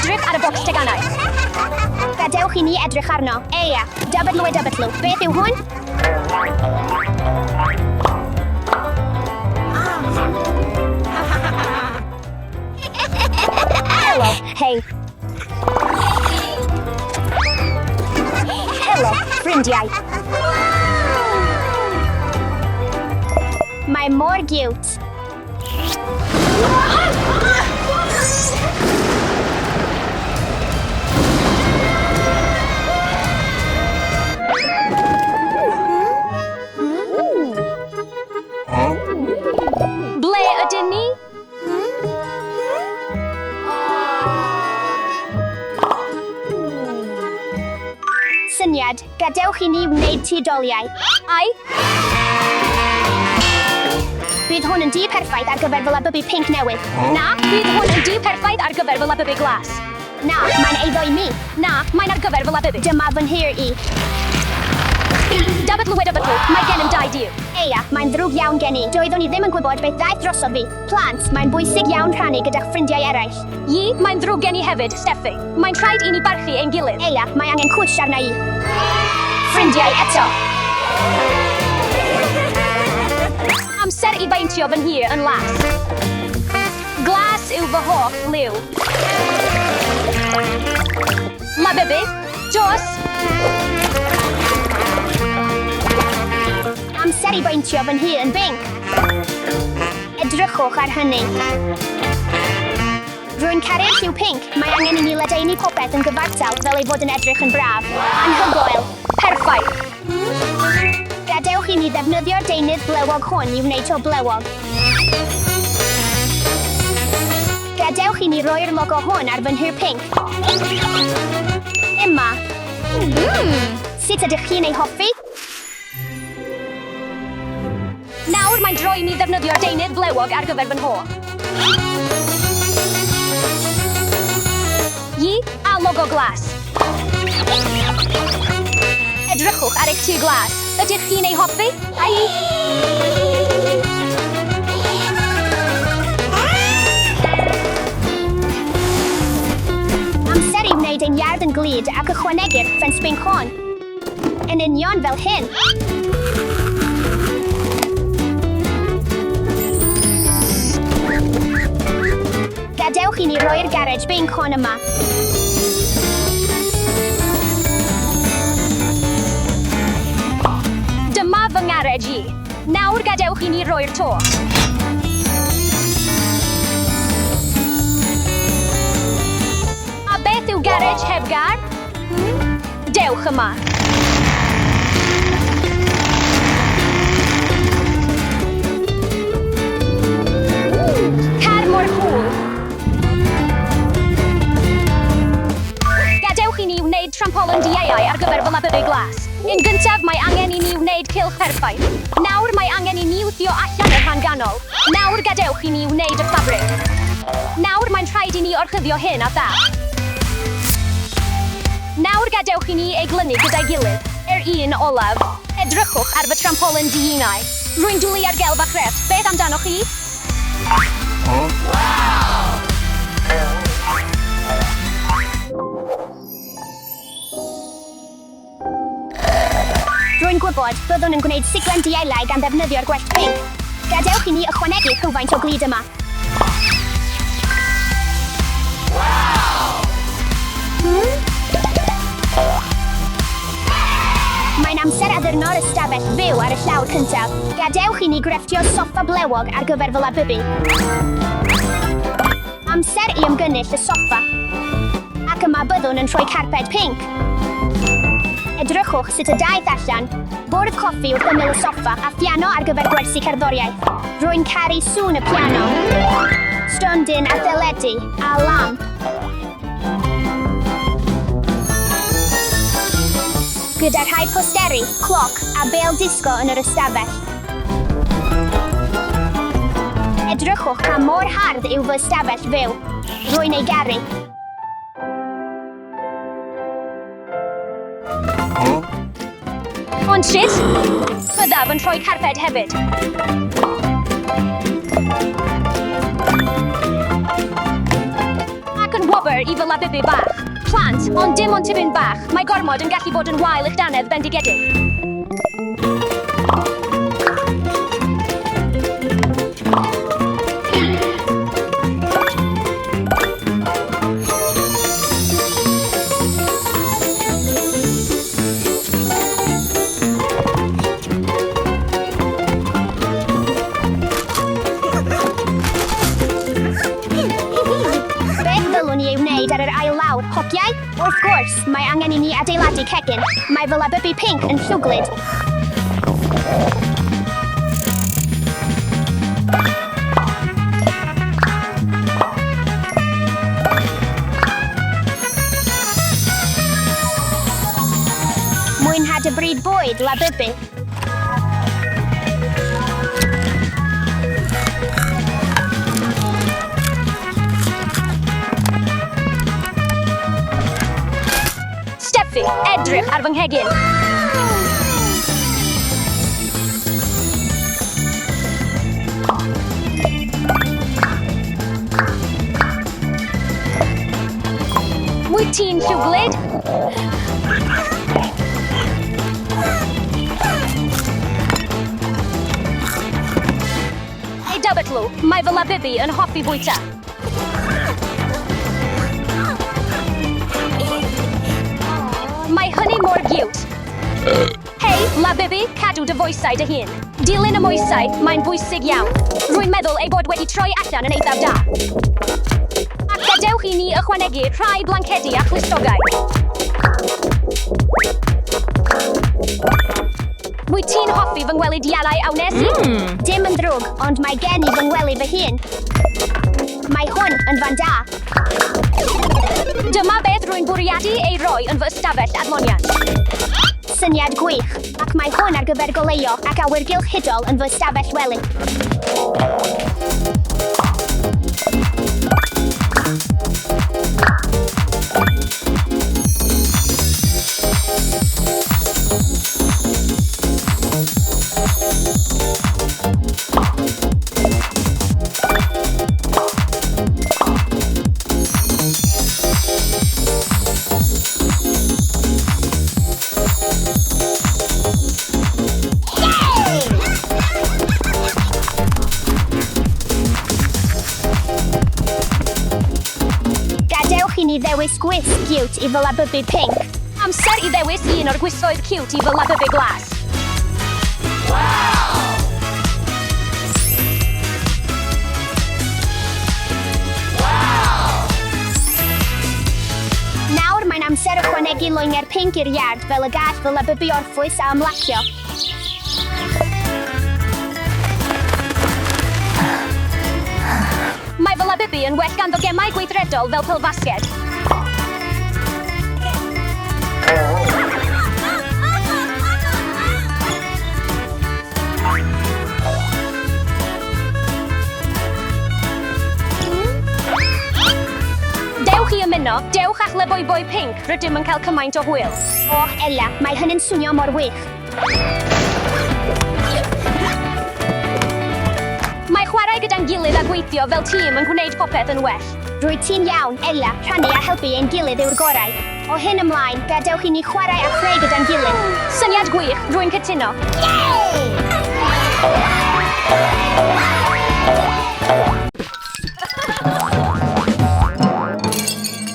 Edrych ar y bocs teganau. Gadewch i ni edrych arno. Eia, W W, beth yw hwn? Helo, hei. Helo, ffrindiau. Mae mor giwt. Ble ydyn ni? Syniad, gadewch i ni wneud tŷ doliau. Ai? Bydd hwn yn dŷ perffaith ar gyfer fy labybu pinc newydd. Na, bydd hwn yn dŷ perffaith ar gyfer fy labybu glas. Na, mae'n eiddo i mi. Na, mae'n ar gyfer fy labybu. Dyma fy nhir i. WW, mae gennym dau dŷ. Eia, mae'n ddrwg iawn gen i. Doeddwn i ddim yn gwybod beth ddaeth drosodd fi. Plant, mae'n bwysig iawn rhannu gyda'ch ffrindiau eraill. Ie, mae'n ddrwg gen i hefyd, Steffi. Mae'n rhaid i ni barchu ein gilydd. Eia, mae angen cwis arna i. Ffrindiau eto! Amser i baentio fy nhir yn las. Glas yw fy hoff liw. Labybu, dos! Amser i baentio fy nhŷ yn binc. Edrychwch ar hynny. Rwy'n caru'r lliw pinc. Mae angen i ni ledaenu popeth yn gyfartal fel ei fod yn edrych yn braf. Anhygoel! Perffaith! Gadewch i ni ddefnyddio'r deunydd blewog hwn i wneud to blewog. Gadewch i ni roi'r logo hwn ar fy nhŷ pinc. Emma. Sut ydych chi'n ei hoffi? Nawr mae'n dro i mi ddefnyddio'r deunydd blewog ar gyfer fy nho. Yi, a logo glas. Edrychwch ar eich tŷ glas. Ydych chi'n ei hoffi? Ai! Amser i wneud ein iard yn glyd ac ychwanegu'r ffens binc hon. Yn union fel hyn. Gadewch i ni roi'r garej binc hon yma. Dyma fy ngarej i. Nawr gadewch i ni roi'r to. A beth yw garej heb gar? Dewch yma. Car mor cŵl. Gadewch i ni wneud trampolin DIY ar gyfer fy labybu glas. Yn gyntaf, mae angen i ni wneud cylch perffaith. Nawr mae angen i ni wthio allan y rhan ganol. Nawr gadewch i ni wneud y ffabrig. Nawr mae'n rhaid i ni orchuddio hyn â thap. Nawr gadewch i ni ei glynu gyda'i gilydd. Yr un olaf. Edrychwch ar fy trampolin DIY. Rwy'n dwlu ar gelf a chrefft. Beth amdanoch chi? Rwy'n gwybod, byddwn yn gwneud siglen DIY gan ddefnyddio'r gwellt pinc. Gadewch i ni ychwanegu rhywfaint o glud yma. Mae'n amser addurno'r ystafell fyw ar y llawr cyntaf. Gadewch i ni grefftio soffa blewog ar gyfer fy labybu. Amser i ymgynnull y soffa. Ac yma byddwn yn rhoi carped pinc. Edrychwch sut y daeth allan. Bwrdd coffi wrth ymyl y soffa a phiano ar gyfer gwersi cerddoriaeth. Rwy'n caru sŵn y piano. Stondin a theledu a lamp. Gyda rhai posteri, cloc a bêl disgo yn yr ystafell. Edrychwch pa mor hardd yw fy ystafell fyw. Rwy'n ei garu. Ond shit! Byddaf yn rhoi carped hefyd. Ac yn wobr! Llyfr i fy labubu bach. Plant, ond dim ond tipyn bach, mae gormod yn gallu bod yn wael i'ch dannedd bendigedig. Beth ddylwn i ei wneud ar yr ail lawr, hogiau? Wrth gwrs, mae angen i ni adeiladu cegin. Mae fy labybu pinc yn llwglyd. Mwynha dy bryd bwyd, labybu. Steffi, edrych ar fy nghegin. Wyt ti'n llwglyd? Ei Dybydlw, mae fy labubu yn hoffi bwyta. Mae hynny mor giwt. Hei, labubu, cadw dy foesau dy hun. Dilyn y moesau, mae'n bwysig iawn. Rwy'n meddwl ei bod wedi troi allan yn eithaf da. Ac gadewch i ni ychwanegu rhai blancedi a chlustogau. Wyt ti'n hoffi fy ngwelidialau a wnes i? Dim yn ddrwg, ond mae gen i fy ngwely fy hun. Mae hwn yn fan da. Dyma beth rwy'n bwriadu ei roi yn fy ystafell adloniant. Syniad gwych, ac mae hwn ar gyfer goleuo ac awyrgylch hudol yn fy ystafell wely. Gadewch i ni ddewis gwisg ciwt i fy labybu pinc. Amser i ddewis un o'r gwisgoedd ciwt i fy labybu glas. Nawr mae'n amser ychwanegu loenger pinc i'r iard fel y gall fy labybu orffwys a ymlacio. Mae fy labubu yn well ganddo gemau gweithredol fel pêl-fasged. Dewch i ymuno, dewch â'ch leboiboi pinc, rydym yn cael cymaint o hwyl. O, Ella, mae hynny'n swnio mor wych. Mae chwarae gyda'n gilydd a gweithio fel tîm yn gwneud popeth yn well. Rwyt ti'n iawn, Ella, rhannu a helpu ein gilydd yw'r gorau. O hyn ymlaen, gadewch i ni chwarae a chreu gyda'n gilydd. Syniad gwych, rwy'n cytuno.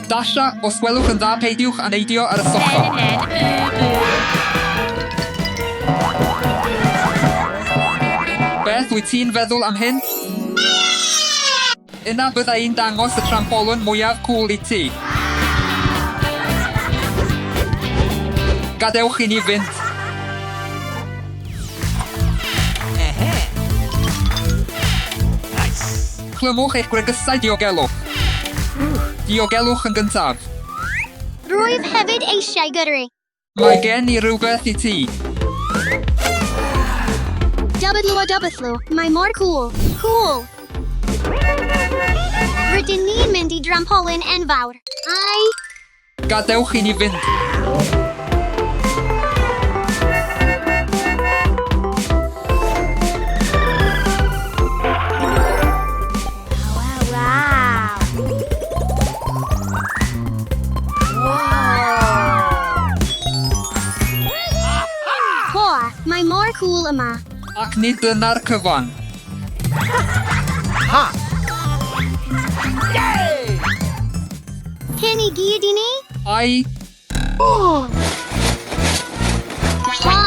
Dasha, os gwelwch yn dda peidiwch â neidio ar y soffa. Beth wyt ti'n feddwl am hyn? Yna bydda i'n dangos y trampolin mwyaf cŵl i ti. Gadewch i ni fynd. Clymwch eich gwregysau diogelwch. Diogelwch yn gyntaf. Rwyf hefyd eisiau gyrru. Mae gen i rywbeth i ti. W, mae mor cŵl. Cŵl! Rydyn ni'n mynd i drampolin enfawr. Ai! Gadewch i ni fynd. Wow! yma. Ac nid dyna'r cyfan. Hyn i gyd i ni? Ai, Ha!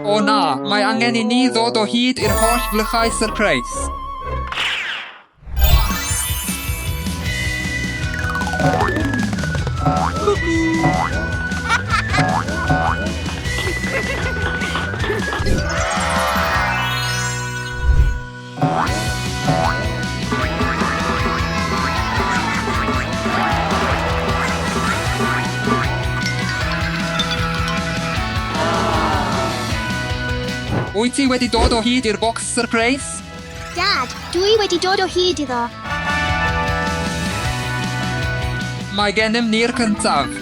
o na, mae angen i ni ddod o hyd i'r holl flychau syrpreis. Wyt ti wedi dod o hyd i'r bocs syrpreis? Dad, dwi wedi dod o hyd iddo. Mae gennym ni'r cyntaf.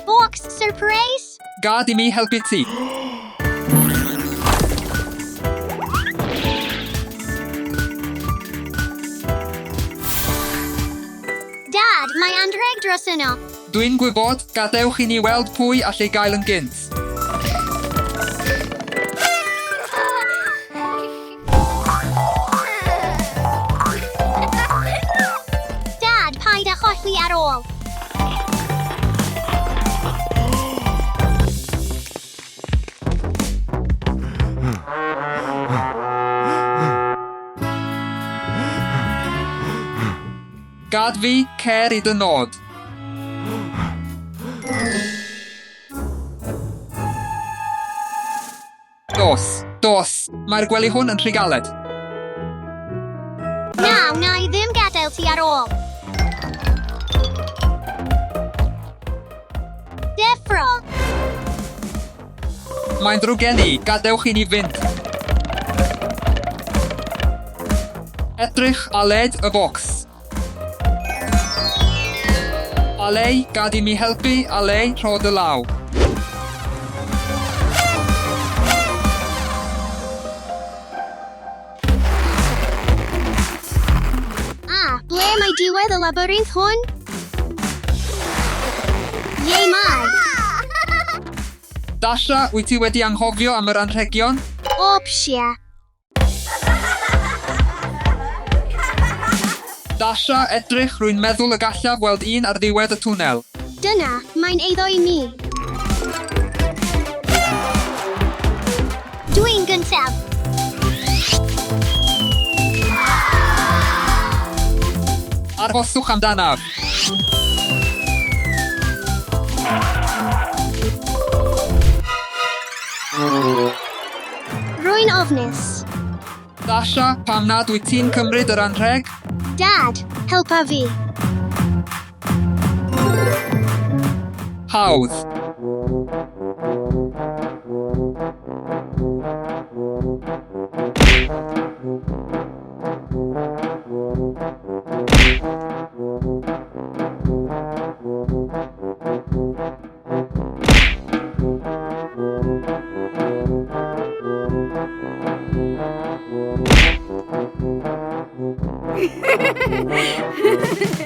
Box surprise? Gad i mi helpu ti. Dad, mae anrheg dros yno. Dwi'n gwybod, gadewch i ni weld pwy all ei gael yn gynt. Dad, paid â cholli ar ôl. Gad fi, cer i dy nod. Dos, dos, mae'r gwely hwn yn rhy galed. Na, wna i ddim gadael ti ar ôl. Deffro! Mae'n ddrwg gen i, gadewch i ni fynd. Edrych Aled y bocs. Alei, gad i mi helpu, Alei, rho dy law. A, ble mae diwedd y labyrinth hwn? Ie mae. Dasha, wyt ti wedi anghofio am yr anrhegion? Opsia. Dasha, edrych, rwy'n meddwl y gallaf weld un ar ddiwedd y twnnel. Dyna, mae'n eiddo i mi. Dwi'n gyntaf. Arhoswch amdanaf. Rwy'n ofnus. Dasha, pam nad wyt ti'n cymryd yr anrheg? Dad, helpa fi. Hawdd.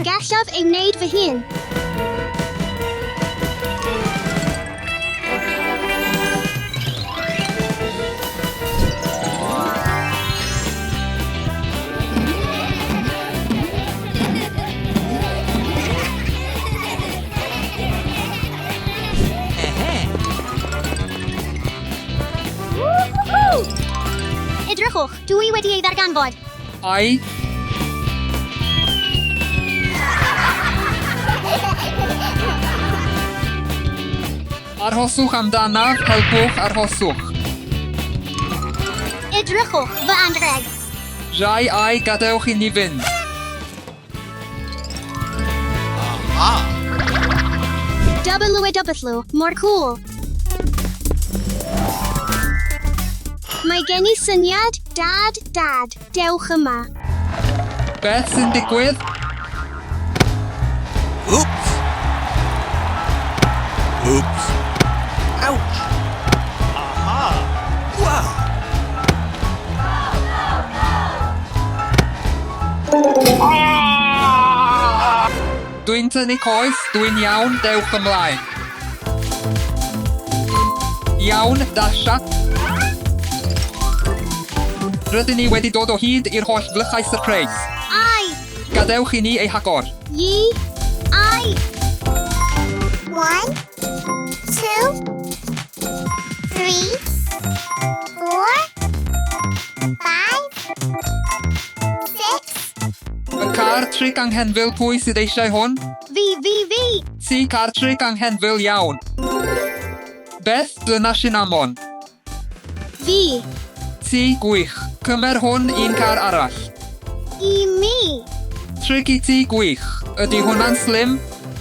Gallaf ei wneud fy hun. Edrychwch, dwi wedi ei ddarganfod. Ai, Arhoswch amdanaf, helpwch, arhoswch. Edrychwch, fy anrheg. Jai ai, gadewch i ni fynd. W W, mor cool. Mae gen i syniad, Dad, Dad, dewch yma. Beth sy'n digwydd? Oops. Oops. Ouch. Aha. Wow. Dwi'n tynnu coes, dwi'n iawn, dewch ymlaen. Iawn, Dasha. Rydyn ni wedi dod o hyd i'r holl flychau syrpreis. I, Gadewch i ni eu hagor. Y, I. 1, 2, 3, 4, 5, 6. Y car tric anghenfil, pwy sydd eisiau hwn? Fi, fi, fi. Ti car tric anghenfil iawn. Beth dyna sinamon? Fi. Ti gwych. Cymer hwn un car arall. I mi. Tric i ti gwych. Ydy hwnna'n slim?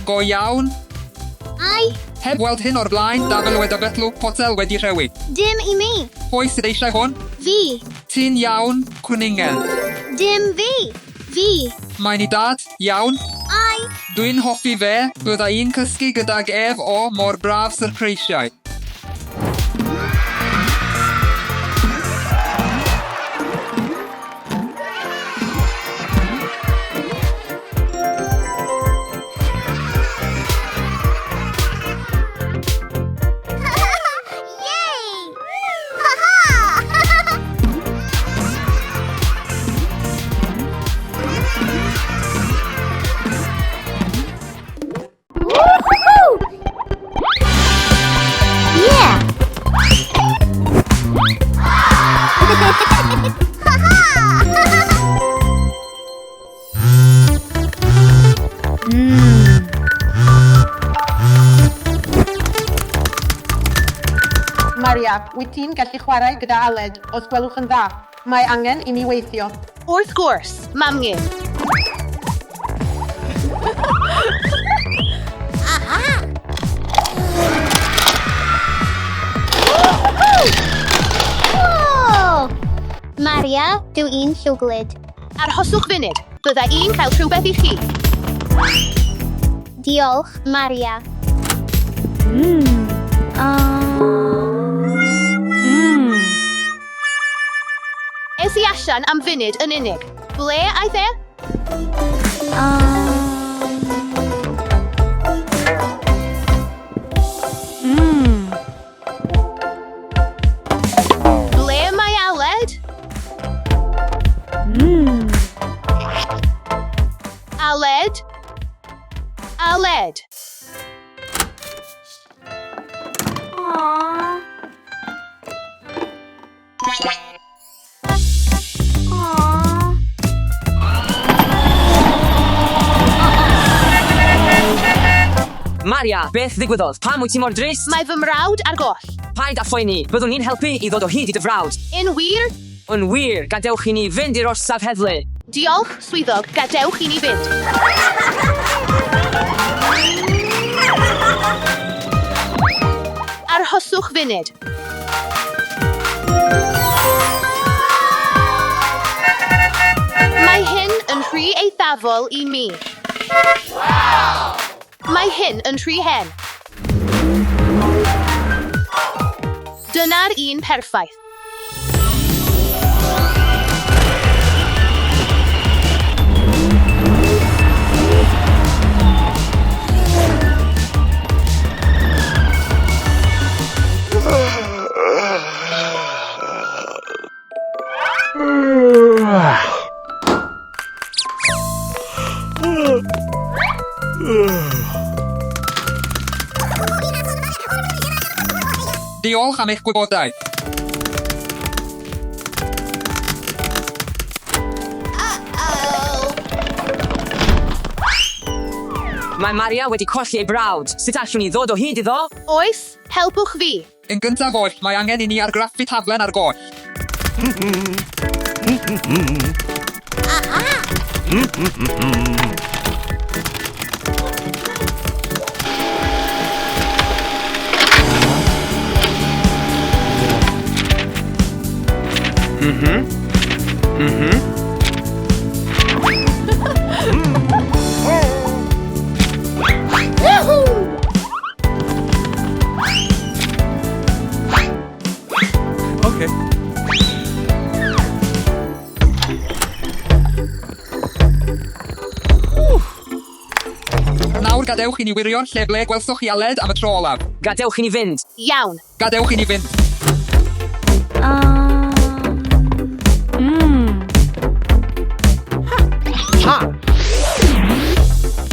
Go iawn? I. Heb weld hyn o'r blaen, dafel wedi betlu, potel wedi rhewi. Dim i mi. Pwy sydd eisiau hwn? Fi. Ti'n iawn, cwningen. Dim fi. Fi. Mae'n i dad, iawn. I. Dwi'n hoffi fe, bydda i'n cysgu gydag ef o mor braf syrpreisiau. Yay! Ha ha! Woohoo! Yeah! Ha ha! Maria, wyt ti'n gallu chwarae gyda Aled, os gwelwch yn dda? Mae angen i mi weithio. Wrth gwrs, mamgu. Oh! Maria, dw i'n llwglyd. Arhoswch funud, bydda i'n cael rhywbeth i chi. Diolch, Maria. Es i allan am funud yn unig. Ble aeth e? Ble mae Aled? Aled? Aled? Maria, beth ddigwyddodd? Pam wyt ti mor drist? Mae fy mrawd ar goll. Paid â phoeni, byddwn ni'n helpu i ddod o hyd i dy frawd. Yn wir? Yn wir, gadewch i ni fynd i'r orsaf heddlu. Diolch, swyddog, gadewch i ni fynd. Arhoswch funud. Mae hyn yn rhy eithafol i mi. Mae hyn yn rhy hen. Dyna'r un perffaith. Diolch am eich gwybodaeth. Mae Maria wedi colli ei brawd. Sut allwn ni ddod o hyd iddo? Oes, helpwch fi. Yn gyntaf oll, mae angen i ni argraffu taflen ar goll. Nawr gadewch i ni wirio'r lle ble gwelsoch chi Aled am y tro olaf. Gadewch i ni fynd. Iawn. Gadewch i ni fynd.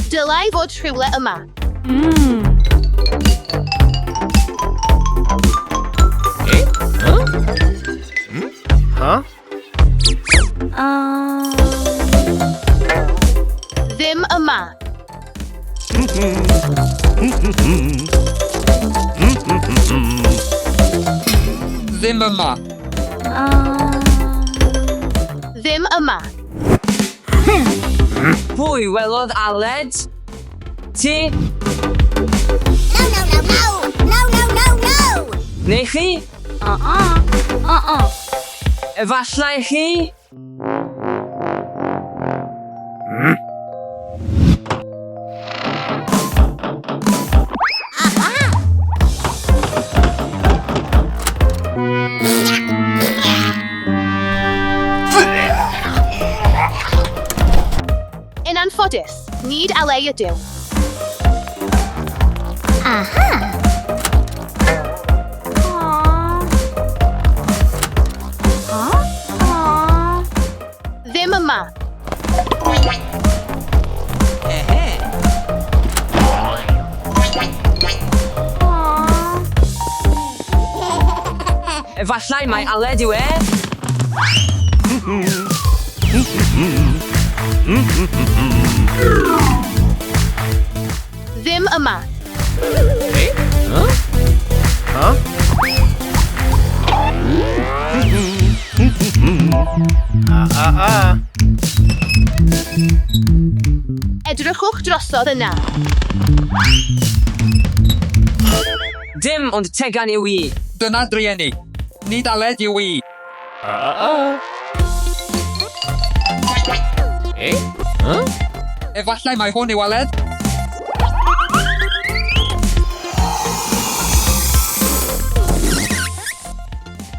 Dylai fod rhywle yma. Huh? Ddim yma. Ddim yma. Ddim yma. Pwy welodd Aled? Ti? No, no, no, no! No, no, no, no! Neu chi? Efallai chi? Yn anffodus, nid Aled ydyw. Ddim yma. Efallai mai Aled yw e? Ddim yma. Huh? Ah, ah. Edrychwch drosodd yna. Dim ond tegan yw i. Dyna drueni. Nid Aled yw i. Efallai mai hwn yw Aled?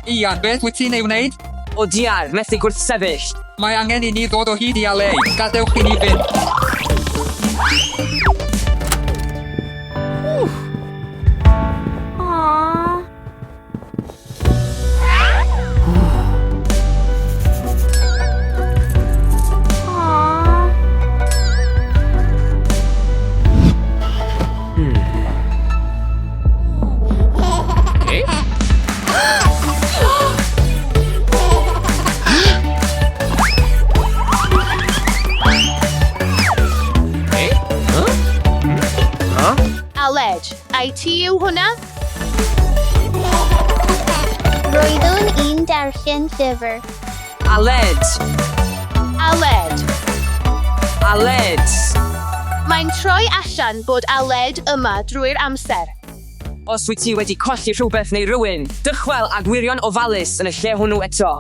Ian, beth wyt ti'n ei wneud? O diar, methu gwrthsefyll. Mae angen i ni ddod o hyd i Aled. Gadewch i ni fynd. Aled, ai ti yw hwnna? Roeddwn i'n darllen llyfr. Aled. Aled. Aled. Mae'n troi allan bod Aled yma drwy'r amser. Os wyt ti wedi colli rhywbeth neu rywun, dychwel a gwirio'n ofalus yn y lle hwnnw eto.